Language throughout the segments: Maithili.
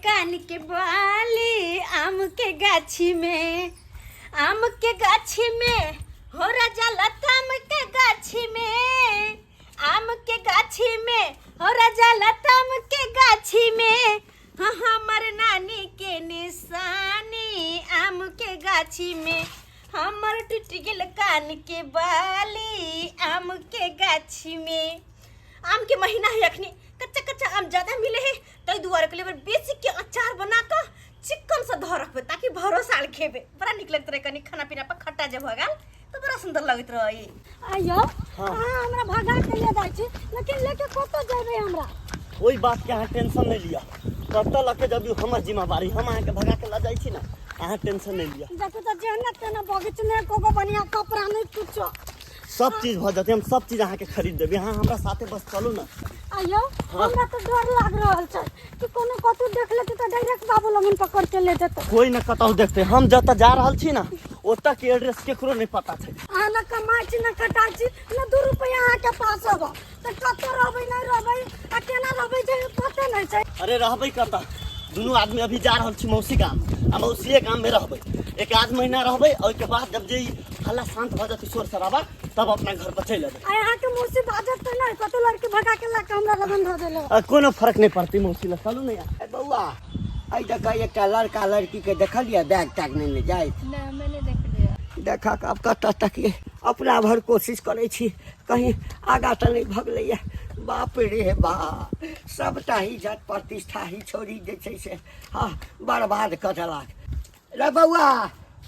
कान के बाली आम के गाछी में, आम के गाछी में हो राजा लताम के गाछी में, आम के गाछी में हो राजा लताम के गाछी में, हाँ हमर नानी के निशानी आम के गाछी में, हमर टूट गेल कान के बाली आम के गाछी में। आम के महीना है अखनी, कच्चा कच्चा आम ज्यादा मिले है, तई दुआरे के लिए बेसी के अचार बना के चिकन से धर रखबे ताकि भरो साल खेबे। बड़ा निक लगत रहे, कनी खाना पीना पर खट्टा जब हो गेल तो बड़ा सुंदर लगत रहे। आइयो हाँ। अहाँ हमरा भगा के ले जाइ छी, लेकिन लेके कतऽ जेबै हमरा? कोई बात के अहाँ टेंशन नहीं लिया, कतऽ लके जब हमर जिम्मेवारी, हम अहाँके भगा के लऽ जाइ छी ना, अहाँ टेंशन नहीं लिया। देखू तऽ जेहने तेहने बगीच में एको गो बढ़िया कपड़ा नहीं कुछो। सब चीज भऽ जेतै, हम सब चीज अहाँके खरीद देबै, अहाँ हमरा साथे बस चलू ना। आइयो हमरा तऽ डर लाग रहल छै कि कोनो कतौ देख लेतै तऽ डायरेक्ट बाबू लगन पकड़ के ले जेतै। कोई न कतौ देखतै, हम जतऽ जा रहल छी ना ओतऽ के एड्रेस केकरो नहीं पता छै। अहाँ न कमाइ छी न खटाइ छी, न 2 रुपैआ अहाँके पास होबऽ तऽ कतऽ रहबै नहि रहबै आ केना रहबै जे पते नहि छै। अरे रहबै कतऽ, दुनू आदमी अभी जा रहल छी मौसी गाम, आ मौसीए गाम में रहबै, एक आध महीना रहबै, ओहिके बाद जब जे ई हल्ला शांत भऽ जेतै शोर शराबा तब अपना घर पर चलि अयबै। आ अहाँके मौसी बाजत तऽ नहि कतौ लड़की भगा के लऽ के हमरा लगन धऽ देलक? आ, कोनो फर्क नहि पड़तै मौसी लग, चलू ने यार। ए बौआ, एहि जगह एकटा लड़का लड़की के देखलियै बैग तैग नेने जाइत? नहि, हमे नहि देखलियै। देखक आब कतऽ तक ये, अपना भर कोशिश करै छी कहीं आगा तऽ नहि भगलैया। बाप रे बा, सबटा इज्जत प्रतिष्ठा ही छोड़ी जे छै से हँ बर्बाद कऽ देलक। रे बौआ,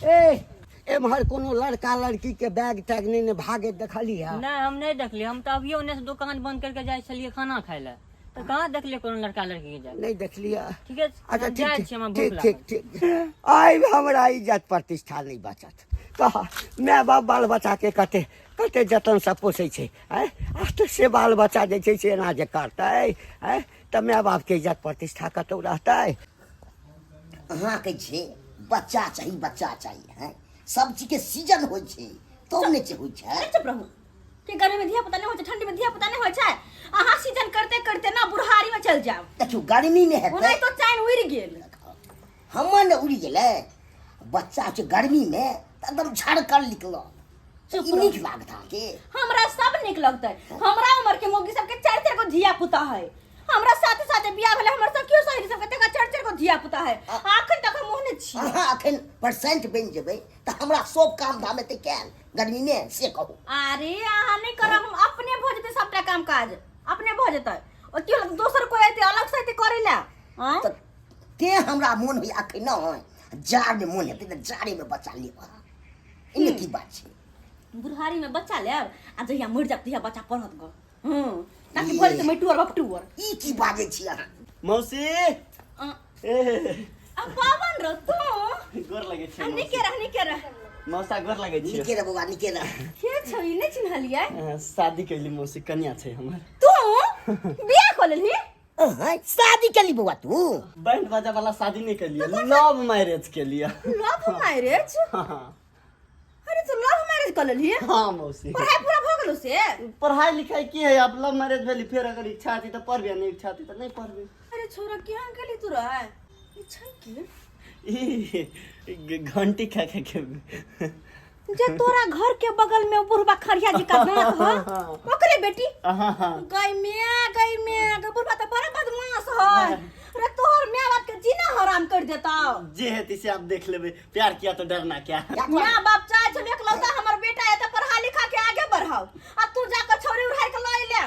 ए एम्हर कोनो लड़का लड़की के बैग तैग नहि ने भागैत देखलियै? नहि, हम नहि देखलियै। हम तऽ अभियो ओन्ने से दुकान बंद करके जाइ छलियै खाना खाय लए, तऽ कहाँ देखलियै कोनो लड़का लड़की के जाइत। नहि देखलियै? ठीके छै, अच्छा हम ठीक जाइ ठीक छी, हमरा भूख ठीक लागल। ठीक ठीक। आइ हमरा इज्जत प्रतिष्ठा नहि बचत। कह, माय बाप बाल बच्चाके कते कते जतनसँ पोसै छै, आँय, आ तऽ से बाल बच्चा जे छै से एना जे करतै, आँय, तऽ माय बापके इज्जत प्रतिष्ठा कतहु रहतै? अहाँके छै बच्चा चाही, बच्चा चाही। हैं, सब चीजके सीजन होइ छै तब ने छै होइ छै। अरे चुप रहू, कि गर्मी में धिया पुता नहीं होइ छै, ठंडी में धिया पुता नहीं होइ छै? अहाँ सीजन करते करते ना बुढ़ारी में चल जाओ। देखियौ गर्मी में हेतै ओनाहि तो चैन उड़ि गेल। हमर ने उड़ि गेलै, बच्चा छै गर्मी में तऽ एकदम झड़कल निकलल। चुप ई रहू। नीक लागत अहाँके? हमरा सब नीक लगतै। हमरा उम्र के मौगी सबके चारि चारि गो धिया पुता है। हमरा साथे साथे बियाह भेलै, हमर सखियो सहेली सबके तकर चारि चारि गो धिया पुता है। अखन तक हम ओहने छी। अहाँ अखन परसेंट बनि जेबै तऽ हमरा सब काम धाम हेतै कैल गर्मी में, से कहू। अरे अहाँ नहि करब, हम अपने भऽ जेतै सबटा काम काज, अपने भऽ जेतै। ओ की होलै, दोसर कोइ एतै अलग से एतै करै लए? आँय? तऽ तें हमरा मोन होइया अखन नहि, जाड़मे मोन हेतै तऽ जाड़ेमे बच्चा लेब अहाँ। एहिमे की बात छै? बुढ़ारी में बच्चा लेब आ जहिया मरि जायब तहिया बच्चा पढ़त गऽ। हूँ, ताकि भऽ जेतै मैटुअर बपटुअर। ई की बाजै छी अहाँ? मौसी। ए। आ पावन रह तू। गोर लगै छी। आ नीके रह, नीके रह। मौसा गोर लगै छी। नीके रह बौआ, नीके रह। के छौ ई? नहि चिन्हलियै? शादी कैली मौसी, कनिया छै हमर। तू बियाह कऽ लेलही? अहाँ शादी केली बौआ तू? बैंड बाजा वाला शादी नहीं केलिए, लव मैरिज केलिए। Love marriage? हाँ। अरे तू लव मैरिज कर लेलही? हाँ मौसी। पढ़ाई पूरा भऽ गेलो से? पढ़ाई लिखाई की है, अब लव मैरिज भेली, फिर अगर इच्छा आती तो पढ़बे, नहीं इच्छा आती तो नहीं पढ़बे। अरे छोरा केहन केली तू रे? ई छै की? ई घंटी खा खा के जे तोरा घर के बगल में बुढ़बा खरिया जी का दांत ह, ओकरे बेटी? हाँ। गई मिया, गई मिया, गई बुढ़बा तो बड़ा बदमाश है। अरे तोहर माय बाप के जीना हराम कर देता। जे हेती से आप देख लेबे, प्यार किया तो डरना क्या। माय बाप चाहे छल एकलौता हमर बेटा है तो पढ़ा लिखा के आगे बढ़ाओ, आ तू जाकर छोरी उठार के लय ले।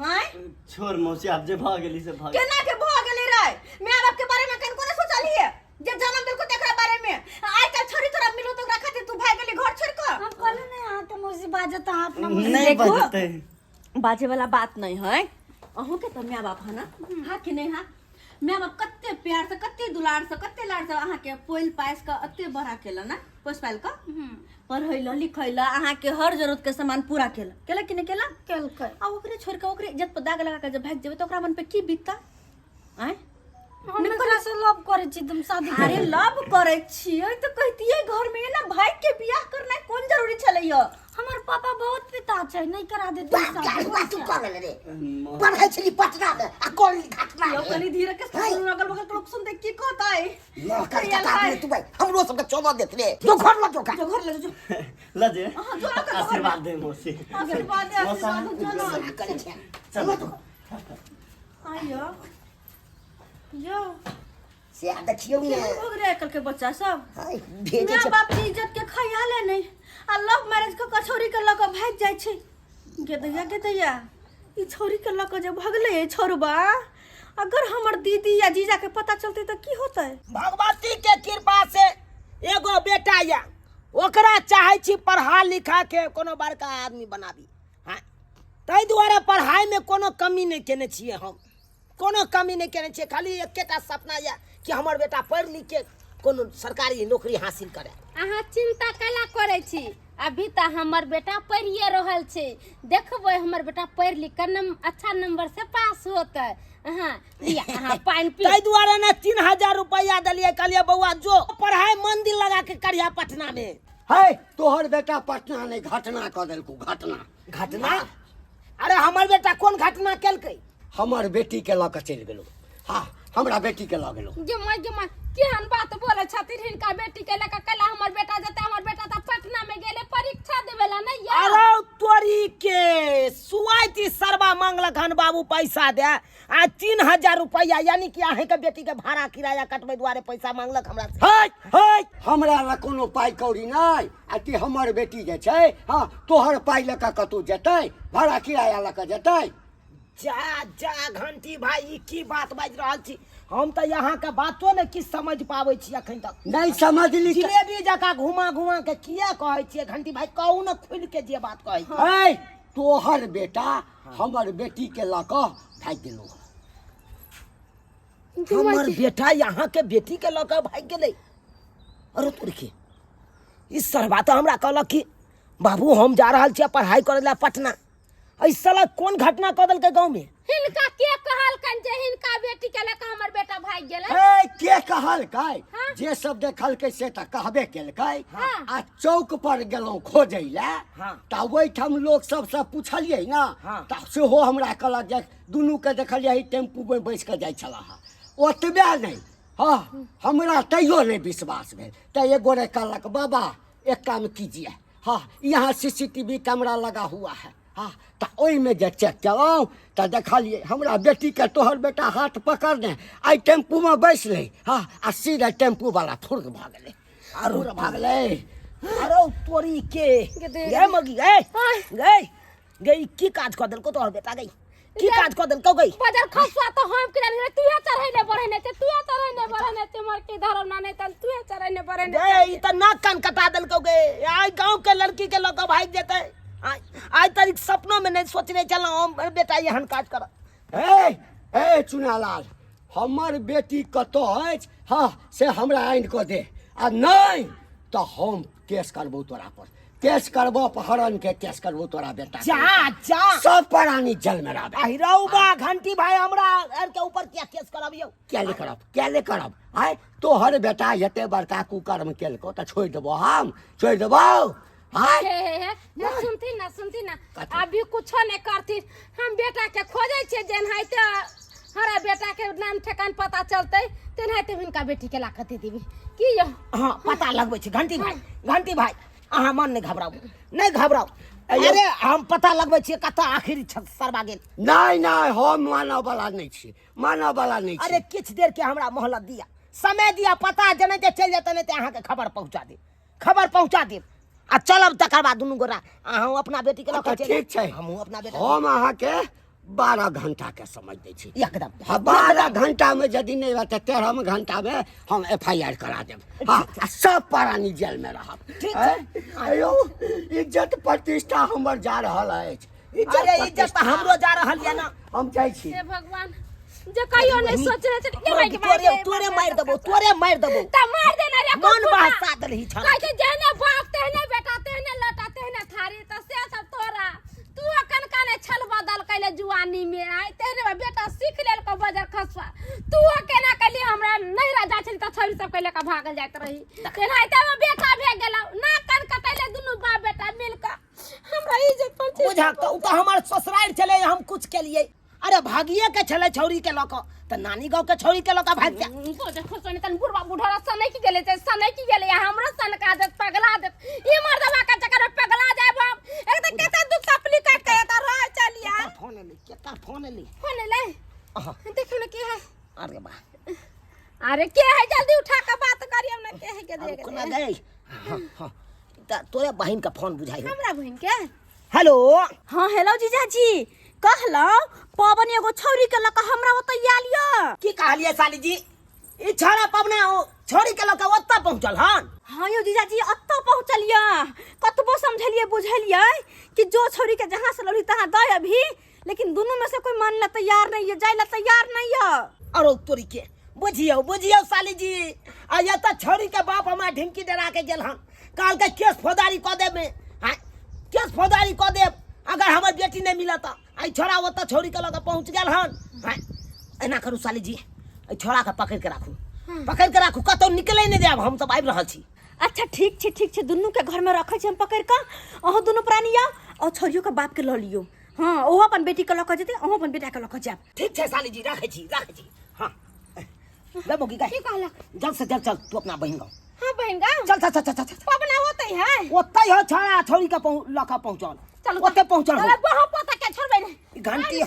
हैं? छोड़ मौसी, आप जे भ गेली से भ गेली। केना के भ गेली रे? माय बाप के बारे में कनको ने सोचलिए जे जन्म देलको तेकरा बारे में। आइ काल्हि छोरी तोरा मिलो तो ओकरा खातिर तू भाग गेली घर छोड़ के। हम कहले नहीं अहाँ के मौसी बाजत, अहाँ अपना मौसी नहीं देखो। बजते। बाजे वाला बात नहीं है। अहूँ के तो माय बाप है ना? हाँ कि नहीं? हाँ, माय बाप कते प्यार से, कते दुलार से, कते लाड से अहाँ के पोल पाइस के अते बड़ा केला ना, पोस पाइल के पढ़ैला लिखैला, अहाँ के हर जरूरत के सामान पूरा केला, केला कि नहीं केला? केलकै। आ ओकरे छोड़ के ओकरे इज्जत पर दाग लगा के जब भागि जेबै तऽ ओकरा मन पे की बीतता? आँय? हम एकरा से लव करै छी, तुम शादी करू। अरे लव करै छियै तऽ कहतियै घर में ना भाई के बियाह करनाइ कोन जरूरी छलै? हमर पापा बहुत पिता छै नहीं करा देते बाप गाड़ी बात तू कर ले रे पढ़ै छली पटना में आ कोन घटना यो कनी धीरे के है। सुन अगल बगल के लोग सुनते की कहता है ल कर कटा दे तू भाई हमरो सबके चोदह देत रे जो घर ल जो का जो घर ले जो ल जे हाँ, जो आकर आशीर्वाद दे मौसी आशीर्वाद दे आशीर्वाद दे, चलो करे छै चलो आइयो यो से आ देखियौ ने केहन भऽ गेलै आइकाल्हि के बच्चा सब हाय भेजे माय छै बाप के इज्जत के ख्याले नहीं आ लव मैरिज कऽ कऽ छौरी के लऽ कऽ भागि जाइ छै गेदैया गेदैया ई छौरी के लऽ कऽ जे भगलै ई छौरबा अगर हमर दीदी या जीजा के पता चलतै तऽ की होतै भगवती के कृपा से एगो बेटा या ओकरा चाहै छी पढ़ा लिखा के कोनो बड़का आदमी बनाबी हाँ ताहि दुआरे पढ़ाइमे कोनो कमी नहि केने छियै हम कोनो कमी नहि केने छियै खाली एकेटा सपना यऽ कि हमर बेटा पढ़ि लिख के कोनो सरकारी नौकरी हासिल करे अहाँ चिंता कैला करै छी अभी तऽ हमर बेटा पढ़िए रहल छै देखबै हमर बेटा पढ़ि लिख कऽ अच्छा नंबर से पास होतै अहाँ लिअ अहाँ पानि पी ताहि दुआरे ने 3000 रुपैआ देलियै कहलियै बौआ जो पढ़ाइ मन दिल लगा के करिया पटना में है तोहर बेटा पटना नहि घटना कऽ देलकौ घटना घटना अरे हमर बेटा कोन घटना केलकै हमर बेटी के लऽ कऽ चलि गेलौ हाँ हमरा बेटी के लऽ गेलौ गे माय गे माय केहन बात बोले छथिन हिनका बेटी के लऽ कऽ कैला हमर बेटा जेतै हमर बेटा तऽ पटना में गेलै परीक्षा देवे ला नहीं या अरे तोरी के सुआइती सरबा मांगलक हन बाबू पैसा दे आ 3000 रुपया यानी कि अहीं के बेटी के भाड़ा किराया कटबै दुआरे पैसा मांगलक हमरा से है है हमरा लग कोनो पाइ कौड़ी नहि आ कि हमर बेटी जे छै हाँ तोहर पाइ लऽ कऽ कतहु जेतै भाड़ा किराया लऽ कऽ जेतै जा जा घंटी भाई ई की बात बाजि रहल छी हम तऽ यहाँ के बातो ने किछु समझ पाबै छी अखन तक नहि समझली तऽ- जिलेबी जकाँ घुमा घुमा के किया कहै छियै घंटी भाई कहू ने खुलि के जे बात कहै छी है तोहर बेटा हमर बेटी के लऽ कऽ भागि गेलौ हमर बेटा यहाँ के बेटी के लऽ कऽ भागि गेलै अरे तुरकी ई सरबा तऽ हमरा कहलक कि बाबू हम जा रहल छियै पढ़ाइ करै लए पटना एहि साला कोन घटना कऽ देलकै गाँव में हिनका के कहलकन जे हिनका बेटी के लऽ कऽ हमर बेटा भागि गेलै ए के कहलकै हाँ? जे सब देखलकै से तऽ कहबे केलकै हाँ। आ चौक पर गेलहुँ खोजै लए हाँ। तऽ ओहिठाम लोक सबसँ पुछलियै ने हाँ। तऽ सेहो हमरा कहलक जे दुनूके देखलियै टेम्पूमे बैस कऽ जाइ छलाह ओतबे नहि हँ हमरा तैयो नहि विश्वास भेल तऽ एक गोरे कहलक बाबा एक काम कीजिए हाँ यहाँ C C T V camera लगा हुआ है हाँ तऽ ओहिमे जे चेक केलहुँ तऽ देखलियै हमरा बेटीके तोहर बेटा हाथ पकड़ने आइ टेम्पूमे बैसलै हाँ आ सीधे टेम्पूवला फुर्र भऽ गेलै फुर्र भऽ गेलै अरे तोरी के गए मगी गए गए गई की काज कऽ देलको तोहर बेटा गई की काज कऽ देलको गई बजर खसुआ तो हम के जान तू चढ़ैने बढ़ैने ते तू चढ़ैने बढ़ैने ते मोर के धरम ना नहीं तन तू चढ़ैने बढ़ैने गए ई त नाक कान कटा देलको गए आइ गांव के लड़की के लऽ कऽ भागि जेतै आइ आइ तक सपनो में नहीं सोचने छलहुँ हम बेटा एहन काज करत ए ए चुनालाल हमर बेटी कतऽ अछि हँ से हमरा आनि कऽ दे आ नहि तऽ हम केस करबौ तोरा पर केस करबो अपहरण के केस करबो तोरा बेटा के। जा जा सब प्राणी जल में रहबे आहि रौबा घंटी भाई हमरा आर के ऊपर क्या केस करबियौ क्या ले करब क्या ले करब आय तोहर बेटा एते बड़का कुकर्म केलको तऽ छोड़ि देबो हम छोड़ि देबो आय हे हे हे हे सुनती ना सुनती ना कथी? अभी कुछो नहीं करती हम बेटा के खोजे छियै जेनाहिते हमरा बेटा के नाम ठेकान पता चलते तेनाहिते हिनका बेटी के लाके दे देबी की यौ हाँ पता लगबै छै घंटी भाई घंटी भाई अहाँ मन नहि घबराउ नहि घबराउ अरे हम पता लगबै छियै कतऽ आखिर सरबा गेल नहि नहि हम मानऽ वाला नहि छी मानऽ वाला नहि अरे छी किछु देर के हमरा मोहलत दिया समय दिया पता जेनाहिते चलि जेतै नहि तऽ अहाँके खबर पहुँचा देब खबर पहुँचा देब आ चलब तकर बाद दुनू गोरा अहाँ अपना बेटी के लऽ कऽ अच्छा, चलि ठीक छै हमहूँ अपना बेटा हम अहाँके 12 घंटा के समय दै छी एकदम हाँ, 12 घंटा में यदि नहीं रहते 13 घंटा में हम एफ I R करा देब हाँ आ सब प्राणी जेल में रहब ठीक हैं? आयो इज्जत प्रतिष्ठा हमर जा रहल अछि अरे इज्जत तऽ हमरो जा रहल यऽ ना हम जाइ छी हे भगवान जे कहियो नहीं सोचने छे के भाई के तोरे तोरे मारि देबो तोरे मारि देबो त मार देना रे मन बहसा देलही छला कहै छै जेहने बाप तेहने बेटा तेहने लोटा तेहने थारी त से सब तोरा तू अकन काने छल बदल कैले जुआनी में आय तेहने बा बेटा सीख लेलको बजर खसुआ तू केना कैली हमरा नहीं राजा छली त छोरी सब कैले का भागल जाइत रही तेनाहिते में बेटा भे गेलौ ना कन कटैले दुनू बाप बेटा मिल क हमरा इज्जत प्रतिष्ठा। बुझा तऽ ओ तऽ हमर ससुरारि छलै, हम कुछ केलियै। अरे भागिए के छलै छौरी के लऽ कऽ, तऽ नानी गाँव के छौरी के लऽ कऽ भागि जा। सोचे खुश तन बुढ़वा बुढ़वा सनकि गेलै छै, सनकि गेलै आ हमरो सनका देत, पगला देत ई मर्दवा के चक्कर में पगला जायब हम। एक तऽ कते दुख तकलीफ काटि के एतऽ रहै छलियै। केकर फोन एलै? केकर फोन एलै? फोन एलै? अहाँ। देखियौ ने के है। अरे बा, अरे के है? जल्दी उठा के बात करियौ ने, के है के अरे देख। कोना गई? हाँ हाँ, तऽ तोरे बहिन के फोन बुझाइ हो। हमरा बहिन के? हेलो। हाँ हेलो जीजाजी, कहलहुँ पवन एगो छौरी के लऽ कऽ हमरा ओतऽ आयल यऽ। की कहलियै साली जी? ई छौड़ा पवना ओ छौड़ी के लऽ कऽ ओतऽ पहुँचल हन? हाँ यौ जीजाजी, एतऽ पहुँचल यऽ। कतबो समझलियै बुझलियै कि जो छौरी के जहाँ से लौली तहाँ दऽ अभी, लेकिन दुनू में से कोई मान ला तैयार नहीं है, जाय ला तैयार नहीं है। अरो तोरी के, बुझियौ बुझियौ साली जी, आ एतऽ छौड़ी के बाप हमरा ढिमकी डरा के गेल हन, कहलकै केस फौजदारी कऽ देब। हाँ, केस फौजदारी कऽ देब अगर हमर बेटी नहि मिलत। तऽ आइ छोड़ा ओतऽ छौड़ी के लऽ कऽ पहुँच गेल हन। हाँ, एना करू साली जी, एहि छोड़ा के पकड़ि के राखू, पकड़ि के राखू, कतौ निकलै नहि देब, हम सब आबि रहल छी। अच्छा ठीक छै, ठीक छै, दुनू के घर में रखै छी हम पकड़ि कऽ। अहूँ दुनू प्राणी आउ और छौड़ियो के बाप के लऽ लियौ। हाँ, ओहो अपन बेटी के लऽ कऽ जेतै, अहूँ अपन बेटा के लऽ कऽ जायब। ठीक छै साली जी, राखै छी, राखै छी। हाँ ले मौगी की कहलक? जल्द से जल्द चल तू अपना बहिन गाँव। हाँ बहिन गाँव। चल चल चल चल चल। पवना ओतै है? ओतै हो, छोड़ा छौड़ी के लऽ कऽ पहुँचल। चलू। ओतै पहुँचल हो। चलो, बहु पोता के छोड़बै नहि। ई घंटी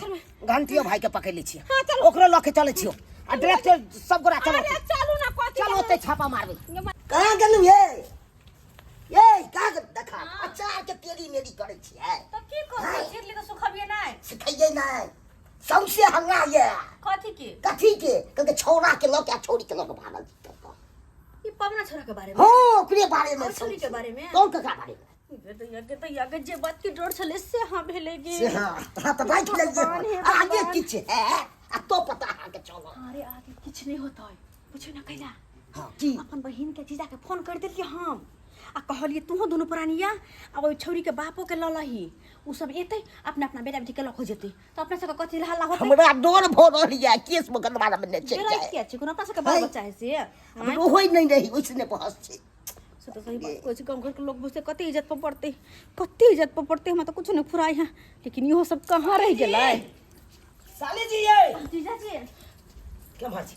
घंटियो भाई के पकड़ लै छियै। हाँ, चलू। ओकरो लऽ के चलै छियौ आ डायरेक्टर सब गोरा चलो। अरे चलू ना, कथी? चलो, ओतै छापा मारबै। कहाँ गेलू ये? ये कहाँ गेलू? देखा, अचार के तेरी मेरी करै छियै। तऽ की करबै, चीर ले तऽ सुखबियै नहि। सिखैयै नहि, सौंसे हल्ला ये। कथी के? कथी के? कहलकै छौड़ा के लऽ के आ छौड़ी के लऽ के भागल छी। ई पवना छोरा के बारे में? हाँ, ओकरे बारे में। और छौड़ी के बारे में? कौन ककरा बारे में? गे दैया, गे दैया गे, जे बात के डर छलै से हाँ भेलै गे। से हाँ हाँ, तऽ राखि लेलियै। भगवान, हे आगे भगवान। किछु है आ तो पता अहाँके चलत। अरे आगे किछु नहि होतै, पूछो ना कैला। हाँ, की? अपन बहिन के जीजा के फोन कर देलियै हम आ कहलियै तूहो दुनू प्राणिया आ ओहि छौरी के बापो के लऽ लही, उ सब एतै, अपना अपना बेटा बेटी के लऽ कऽ जेतै, तऽ अपना सबके कथी हल्ला होतै? हमरा डर भऽ रहल यऽ, केस मुकदमा मे नहि चलि डराइ जाय। किया छै? कोनो अपना सबके बाल बच्चा है से? हम रहै नहि रही, ओहिसँ नहि बहस छै। से तऽ सही बात कहै छै। गाँव घरके लोग बुझतै, कते इज्जत पर पड़तै, कते इज्जत पर पड़तै। हमरा तऽ कुछो नहि फुराइ है, लेकिन इहो सब कहाँ रहि गेलै? साली जी ये। जीजाजी। केम्हर छै?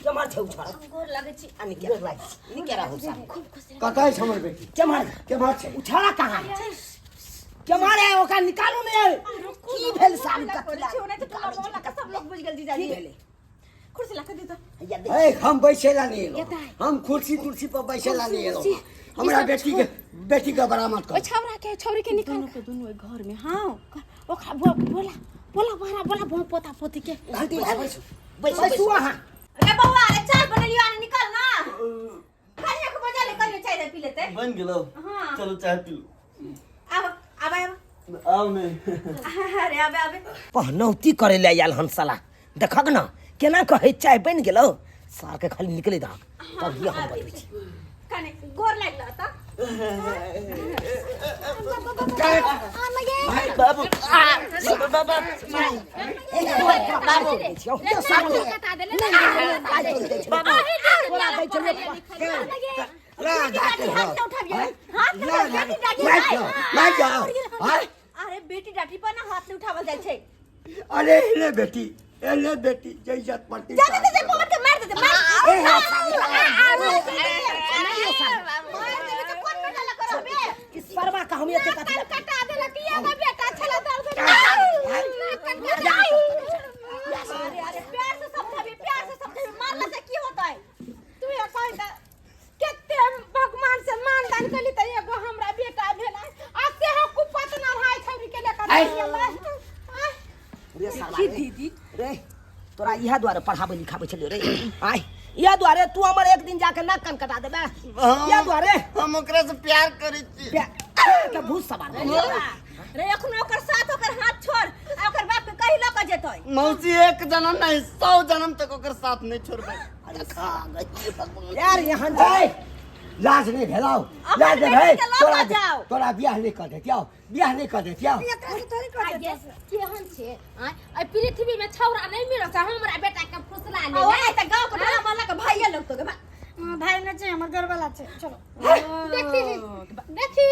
केम्हर छै उ छोड़ा? गोर लागै छी। आ निके रहू, निके रहू साली। खूब खुश रहू। कतऽ छै हमर बेटी? केम्हर? केम्हर छै? उ छोड़ा कहाँ है? केम्हर है? ओकरा निकालू ने। की भेल साली? कथी करै छी ओना तऽ टोला मोहल्ला के सब लोग बुझि गेल जीजाजी। की भेलै? कुर्सी ला के दे तऽ। हैया देख। ए, हम बैसे ला नहीं एलहुँ, हम कुर्सी तुर्सी पर बैसे ला नहीं एलहुँ। हमरा बेटी के बेटी के बरामद कर। ओहि छौड़ा के, छौड़ी के निकाल। दुनू के दुनू ओहि घर में। हाँ, ओकरा बोला बोला बोला बोला बहु पोता पोती के। घंटी भाई, बैसू बैसू। बैसू अहाँ। अरे बौआ, अरे चाय बनेलियो, आने निकल ना, कनिया के बजा ले, कनियो चाय दे पी लेते। बन गेलो? हाँ। चलो चाय पी लो। आब आब आब। आओ नहीं। अरे आबे आबे। पहनौती करे ले आयल हन साला, देखक न केना कहै चाय बनि गेलौ। सार के खाली निकले दहक तब ये हम बजबै छी। कने गोर लागि लह तऽ। भाई बाबू बाबा। बाबू कटा देले। तोरा दै छलियै। ला जाके हाथ न उठाबियै, हाथ न ला उठाबियै, बेटी डाटी। मारि जाओ, मारि जाओ। आय? अरे बेटी डाटी पर ना हाथ नहीं उठावल जाइ छै। अरे ले बेटी, ए ले बेटी, जय इज्जत प्रतिष्ठा। जा दे दे, पवन के मार दे दे, मार। ए, हाथ। मार देबे तऽ कोन बेटा लऽ कऽ रहबे? ई सरवा के हम एते कथी लए- कटा देलक, एगो बेटा छला दर्द। अरे अरे, प्यार से समझाबी, प्यार से समझाबी, मारला से की होतै? तू ये कहि दे, कते भगवान से मान दान केली तऽ एगो हमरा बेटा भेलै आ सेहो कुपत न रहै छौरी के लेकर गेलै। रे सरवा देखी रे, दीदी। रे तोरा इएह दुआरे पढ़ाबै लिखाबै छलियौ रे? आय, इएह दुआरे तू हमर एक दिन जाके नाक कान कटा देबे इएह दुआरे? हम ओकरा से प्यार करै छी। के भूत सवार भऽ गेल। रे, एखनो ओकर साथ, ओकर हाथ छोड़ आ ओकर बाप के कहि लऽ कऽ जेतै। मौसी, एक जन्म नहीं, 100 जन्म तक ओकर साथ नहीं छोड़बै। देखा गई भगवान। यार यहाँ ए, लाज नहीं भेलौ? लाज नहीं बेटी भेल के लऽ तोरा? कऽ जाओ। तोरा बियाह नहीं कर देतियौ? बियाह नहीं कर देतियौ? एकरा से थोड़ी कर देतै। केहन छै आँय, एहि पृथ्वी में छौड़ा नहि मिलत हमरा बेटा के फुसला आ ले। ओना तऽ गाँव के टोला मोहल्ला के भाइये लगतो गे बा। हाँ, भाई नहि छै, हमर घरवाला छै, चलो। देखी देखी,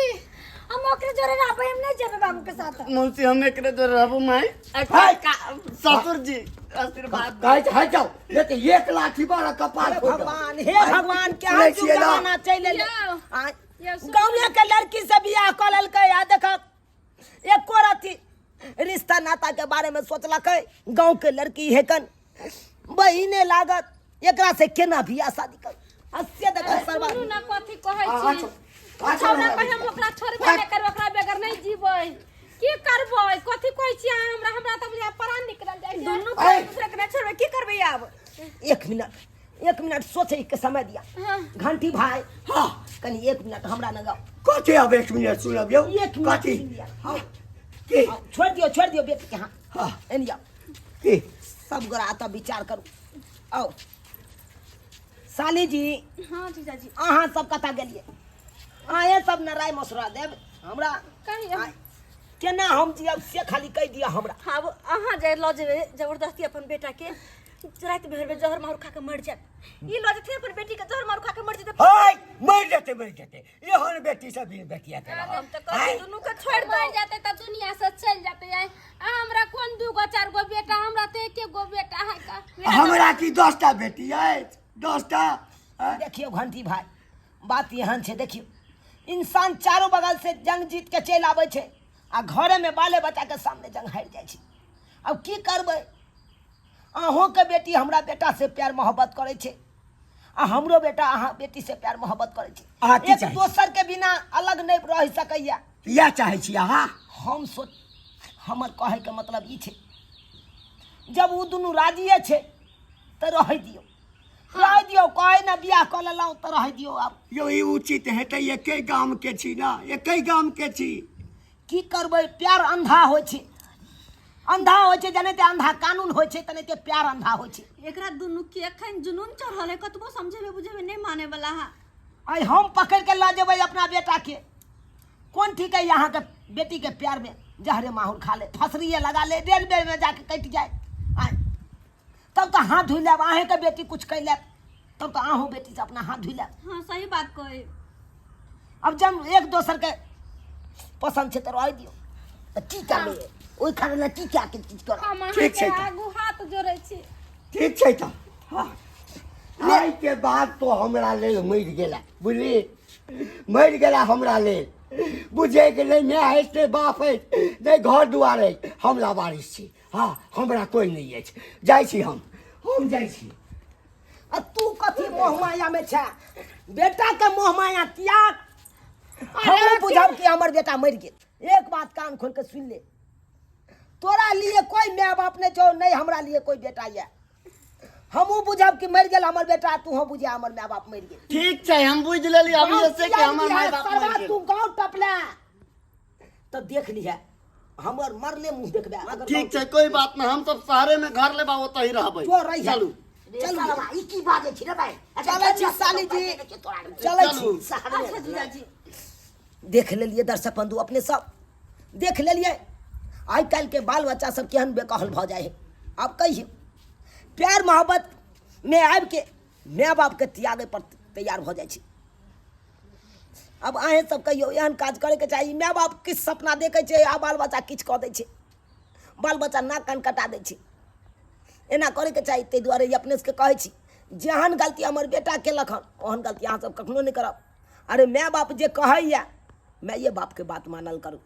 हम ओकरे जोरे रहबै, हम नहीं जेबै बाबू के साथ। मौसी, हम एकरे जोरे रहबो माई। हाय। ससुर जी आशीर्वाद। कहै छै हट जाओ, लेकिन एक लाठी बारा कपार हे फोड़ देब। भगवान, हे भगवान, केहन सुनै जुग छियै ना? जमाना चलि एलै। यौ, आँय, यौ, सुनू। गाँवे के लड़की से बियाह कऽ लेलकै आ देखक एको रत्ती रिश्ता नाता के बारे में सोचलकै। गाँव के लड़की हेकन बहिने लागत, एकरा से केना बियाह शादी कर? आ से देखक सरवा। सुनू ना, कथी कहै आ, छी? अच्छा, अच्छा, छौड़ा कहे हम ओकरा छोड़बे नहि करबै, ओकरा बगैर नहि जीबै। की करबै? कथी कहै छी अहाँ हमरा? हमरा तऽ बुझाय प्राण निकलल जाइ छै। दुनू के एक दूसरे के नहीं छोड़बै, की करबै आब? एक मिनट, एक मिनट, सोचे के समय दिया। घंटी भाई। हाँ। कनी एक मिनट हमरा नगाओ। कथी आब एक मिनट सुनब यौ? एक मिनट कथी? सुनि लिअ। हाँ, की? आओ, छोड़ि दियौ, छोड़ि दियौ बेटी के। हाँ। हाँ। एनी जाओ। की? सब गोरा एतऽ विचार करू। आओ साली जी। हाँ जीजाजी। अहाँ सब कतऽ गेलियै? अहें सब ने राय मशुरा देब हमरा। कहियौ। आइ, केना हम जियब से खाली कहि दिअ हमरा। आब अहाँ जे लऽ जेबै जबरदस्ती अपन बेटा के, राति भरि में जहर मारू खा के मर जायत। ई लऽ जेथिन अपन बेटी के, जहर मारू खा के मर जेतै। हाय, मरि जेतै, मरि जेतै। एहन बेटी सब बिन बेटिया के रहत। हम तऽ कहै छी दुनू के छोड़ि मर दो। जेतै तऽ दुनिया से चलि जेतै। आइ आ हमरा कोन दू गो चारि गो बेटा, हमरा तऽ एके गो बेटा है का। हमरा की 10टा बेटी अछि? 10टा? आँय? देखियौ घंटी भाई, बात एहन छै, देखियौ इंसान चारो बगल से जंग जीत के चलि आबै छै आ घरे में बाले बच्चा के सामने जंग हारि जाइ छै। आब की करबै? अहूँके बेटी हमरा बेटा से प्यार मोहब्बत करै छै आ हमरो बेटा अहाँ बेटी से प्यार मोहब्बत करै छै। अहाँ की एक चाहै छी? दोसर के बिना अलग नहि रहि सकैया। इएह चाहै छी अहाँ? हम सोच, हमर कहैके मतलब ई छै, जब ओ दुनू राजिए छै तऽ रहै दियौ, रहै दियौ। कहै ने बियाह कऽ लेलहुँ तऽ रहै दियौ आब। यौ, ई उचित हेतै? एके गाम के छी ना, एके गाम के छी। की करबै, प्यार अंधा होइ छै, अंधा होइ छै। जेनाहिते अंधा कानून होइ छै तेनाहिते प्यार अंधा होइ छै। एकरा दुनू के एखन जुनून चढ़ल है, कतबो समझेबै बुझेबै नहि माने वाला है। आइ हम पकड़ के लऽ जेबै अपना बेटा के, कोन ठीक है अहाँके बेटी के प्यार में जहरे माहुर खा ले, फसरिए लगा ले, रेलवे में जाके कटि जाए। आइ तब तऽ हाथ धोइ लेब। अहेंके बेटी कुछ कहि लेब तब तऽ अहूँ बेटी से अपना हाथ धोइ लेब। हाँ, सही बात कहे। अब जब एक दोसर के पसंद छै तऽ रह दियौ। तऽ की करबै ओहि खाना लए? की कए के चीज करब? हम ठीक छै अहाँके तऽ। आगू हाथ जोड़ै छी। ठीक छै तऽ। हाँ, आइ के बाद तो हमरा लेल मरि गेला, बुझली? मरि गेला हमरा लेल। बुझे के नहि माय अछि, नहि बाप अछि, नहि घर दुआर अछि। हम लावारिस छी। हाँ, हमरा कोइ नहि अछि। जाइ छी हम, हम जाइ छी। आ तू कथी मोह माया में छै? बेटा के मोह माया त्याग। हम बुझब कि हमर बेटा मरि गेल। एक बात कान खोल के सुन ले, तोरा लिए कोई माय बाप नहीं छौ, नहीं हमरा लिए कोई बेटा ये। हमहूँ बुझब कि मरि गेल हमर बेटा, तूहो बुझे हमर माय बाप मरि गेल। ठीक छै, हम बुझि लेली अभी से कि हमर माय बाप मरि सरवा, गेल। तू गाँव टपले तऽ देख लिहे, हमर मरले मुँह देखबे अगर। ठीक छै, कोई बात नहीं, हम सब शहरे में घर लेबा, ओतऽ ही रहबै। जो रही है। चलू। चलू। चलू, ई की बाजै छी रे भाई? चलै छी साली जी, चलै छी। चलू। अच्छा जीजाजी। देख लेलियै दर्शक बंधु, अपने सब देख लेलियै आइ काल्हि के बाल बच्चा सब केहन बेकहल भऽ जाइ है। आब कहियौ, प्यार मोहब्बत में आबि के माय बाप के त्यागे पर तैयार भऽ जाइ छै। आब अहें सब कहियौ, एहन काज करैके चाही? माय बाप किछु सपना देखै छै आ बाल बच्चा किछु कऽ दै छै, बाल बच्चा नाक कान कटा दै छै। एना करैके चाही? ताहि दुआरे ई अपने सबके कहै छी, जेहन गलती हमर बेटा केलक हन ओहन गलती अहाँ सब कखनो नहि करब। अरे, माय बाप जे कहैया, माये बापके बात मानल करू।